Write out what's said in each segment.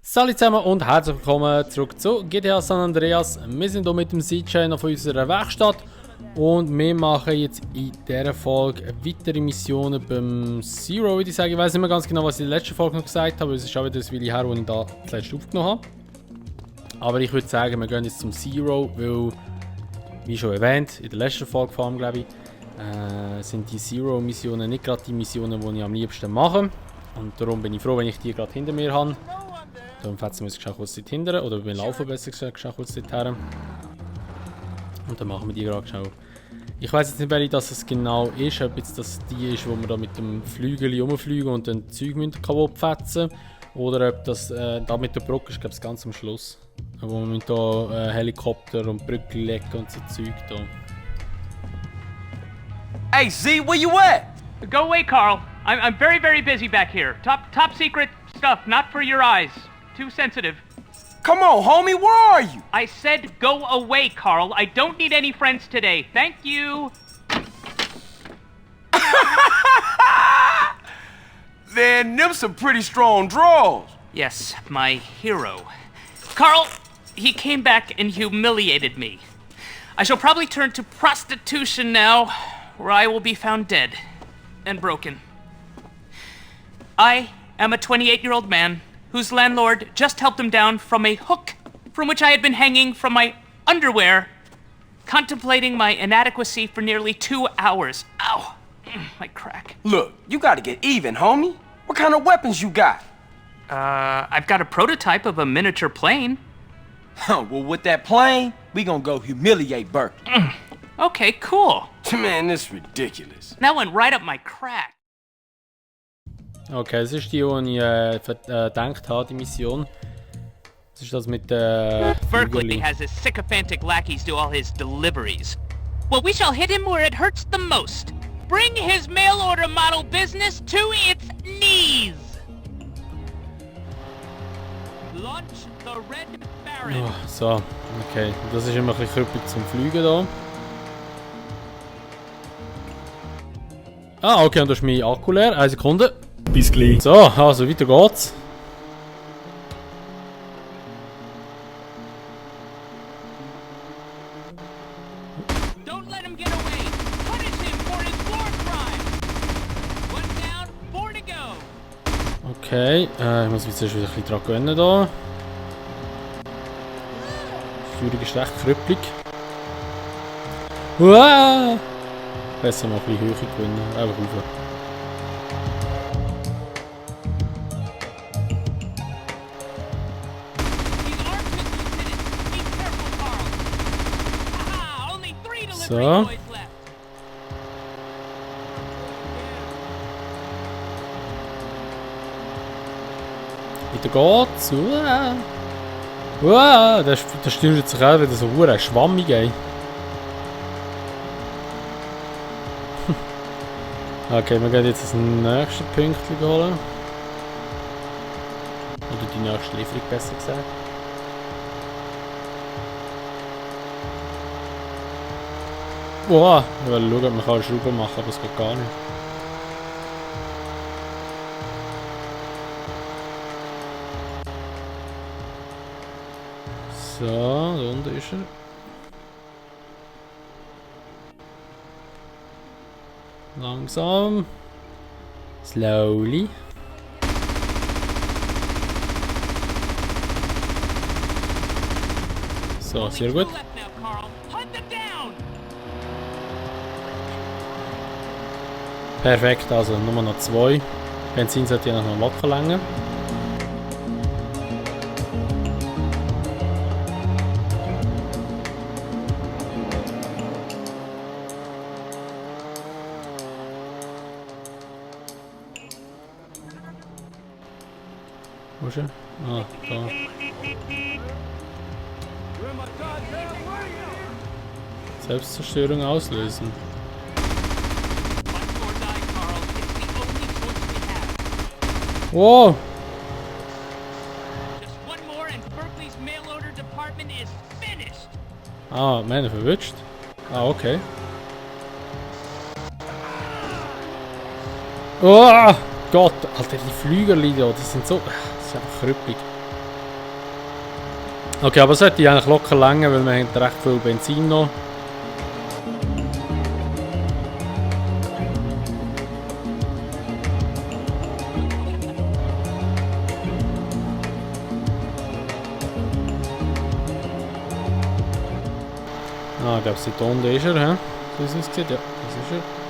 Salut zusammen und herzlich willkommen zurück zu GTA San Andreas. Wir sind hier mit dem CJ noch von unserer Werkstatt und wir machen jetzt in dieser Folge weitere Missionen beim Zero, würde ich sagen. Ich weiß nicht mehr ganz genau, was ich in der letzten Folge noch gesagt habe, es ist auch wieder ein Weile her, wo ich da das letzte aufgenommen habe. Aber ich würde sagen, wir gehen jetzt zum Zero, weil, wie schon erwähnt, in der letzten Folge vor allem, glaube ich, sind die Zero-Missionen nicht gerade die Missionen, die ich am liebsten mache. Und darum bin ich froh, wenn ich die gerade hinter mir habe. Darum fetzen wir uns kurz dort hinten, oder wir laufen besser gesagt kurz dort her. Und dann machen wir die gerade schnell. Ich weiß jetzt nicht, welche das genau ist, ob jetzt das die ist, wo wir da mit dem Flügel rumfliegen und dann Zeug kaputt fetzen, oder ob das da mit der Brücke ist, glaube ich, ganz am Schluss. Wo wir da Helikopter und Brücke legen und so Zeug da. Hey Z, where you at? Go away, Carl. I'm very, very busy back here. Top secret stuff, not for your eyes. Too sensitive. Come on, homie, where are you? I said go away, Carl. I don't need any friends today. Thank you. Man, them some pretty strong draws. Yes, my hero. Carl, he came back and humiliated me. I shall probably turn to prostitution now, where I will be found dead and broken. I am a 28-year-old man whose landlord just helped him down from a hook from which I had been hanging from my underwear, contemplating my inadequacy for nearly 2 hours. Ow! My crack. Look, you gotta get even, homie. What kind of weapons you got? I've got a prototype of a miniature plane. Huh, well, with that plane, we gonna go humiliate Burke. Okay, cool. Man, this is ridiculous. That went right up my crack. Okay, das ist die ich gedacht habe, die Mission. Das ist das mit der Berkeley has his sycophantic lackeys do all his deliveries. Well, we shall hit him where it hurts the most. Bring his mail-order model business to its knees. Launch the Red Baron. Oh, so, okay. Das ist immer ein bisschen krüppig zum Fliegen da. Ah, okay, und da ist mein Akku leer. Eine Sekunde. Bis gleich. So, also weiter geht's. Don't let him get away. Punish him for his war crime. One down, 4 to go. Okay, ich muss mich zuerst wieder ein bisschen dran gewöhnen da. Die Führung ist recht krüppelig. Uah! Besser mal ein bisschen Höhe gewinnen. Einfach rauf. These aren't missiles, Lieutenant. Be careful, Carl. Haha, only 3 delivery So. boys left. Weiter geht's. Uah! Uah! Das stürzt sich auch wieder so schwammig, ey. Okay, wir gehen jetzt das nächste Pünktchen holen. Oder die nächste Lieferung, besser gesagt. Wow, ich will schauen, ob man Schrauben machen kann, aber es geht gar nicht. So, da unten ist er. Langsam. Slowly. So, sehr gut. Left now, Carl. Hunt them down. Perfekt, also nur noch 2. Benzin sollte ja noch locker länger. Wo ist er? Ah, da. Selbstzerstörung auslösen. Fight or die, Carl. It's the only choice we have. Wow! Just one more and Berkeley's mail order department is finished. Ah, meine verwünscht. Ah, okay. Oh Gott, Alter, die Flügerli da, die sind so... Das ist einfach krüppig. Okay, aber es sollte eigentlich locker länger, weil wir haben recht viel Benzin noch. Ah, ich glaube, da unten ist er, hä? So ist es aussieht, ja, das ist er.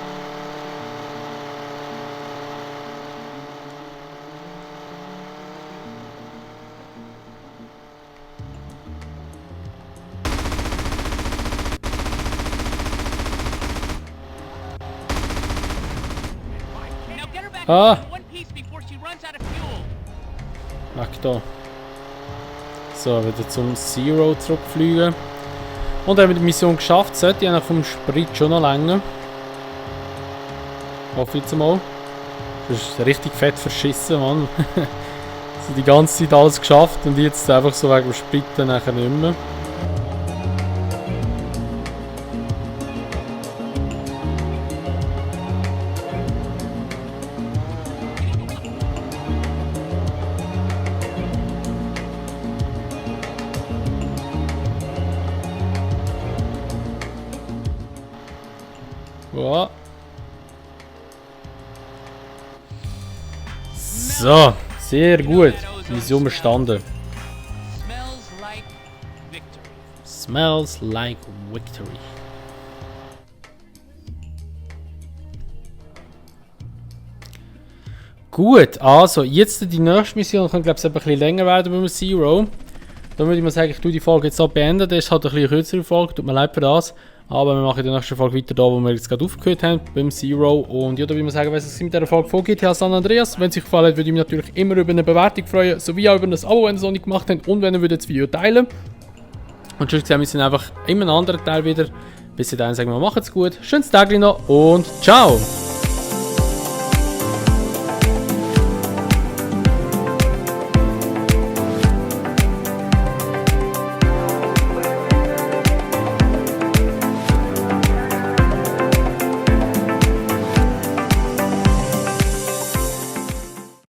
Now get her back Ah. in one piece before she runs out of fuel. Weg da. So, wieder zum Zero zurückfliegen. Und haben wir die Mission geschafft. Sollte eigentlich vom Sprit schon noch länger. Hoffe ich jetzt mal. Das ist richtig fett verschissen, Mann. Also die ganze Zeit alles geschafft und jetzt einfach so wegen dem Sprit dann nachher nicht mehr. Ja. So, sehr gut. Mission bestanden. Smells like victory. Smells like victory. Gut, also jetzt die nächste Mission kann glaube ich ein bisschen länger werden beim Zero. Dann würde ich mal sagen, ich tue die Folge jetzt auch beenden. Das ist halt ein bisschen kürzere Folge, tut mir leid für das. Aber wir machen in der nächsten Folge weiter da, wo wir jetzt gerade aufgehört haben, beim Zero. Und ja, da würde ich mal sagen, was es mit dieser Folge von GTA San Andreas. Wenn es euch gefallen hat, würde ich mich natürlich immer über eine Bewertung freuen, sowie auch über ein Abo, wenn ihr es noch nicht gemacht habt und wenn ihr das Video teilen. Und schon gesehen, wir sind einfach in einem anderen Teil wieder. Bis dahin sagen wir, macht's gut, schönes Tag noch und ciao!